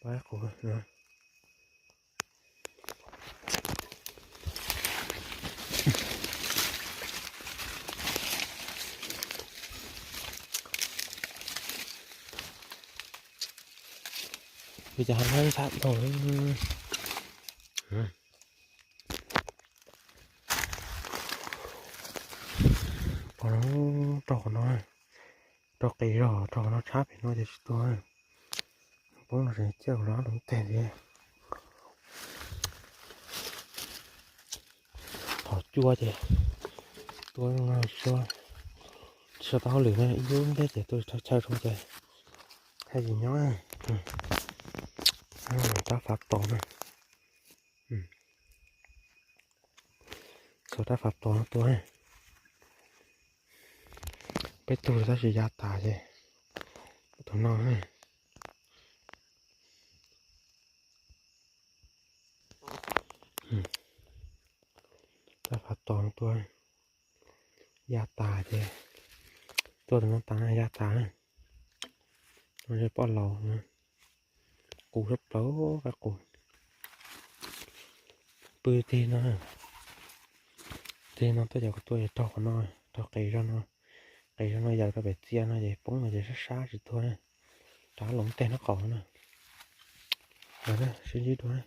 Pab qus no. Ua cas ho nyob ntshab dhau. Qhov no, rau qhov no, rau qis zog, rau qhov no tshab pem no ces tsis tuag. Poob no ces ciaj los lub teg thiab. Thov cua ces tuaj no tsis tau hauj lwm na, ib lub ntej ces tuaj chaw zoo ces thiaj tsis nyob. Rab fav tos na, txog rab fav tos no tuaj. Peb tug tab sis ya tas ces tus no. Rab fav tos no tuaj ya tas ces tuaj tus no tas ya tas. Poj laus, qus sab plaws, qab qus pw tig no. Tig no tuaj ces kuv tuaj raug qhov no, raug qis zog no. Qis zog no yaws rau pem txia no ces poob no ces sab sab tsis tuag na. Rov los teg nraub qaum no na. Sib ntsib dua.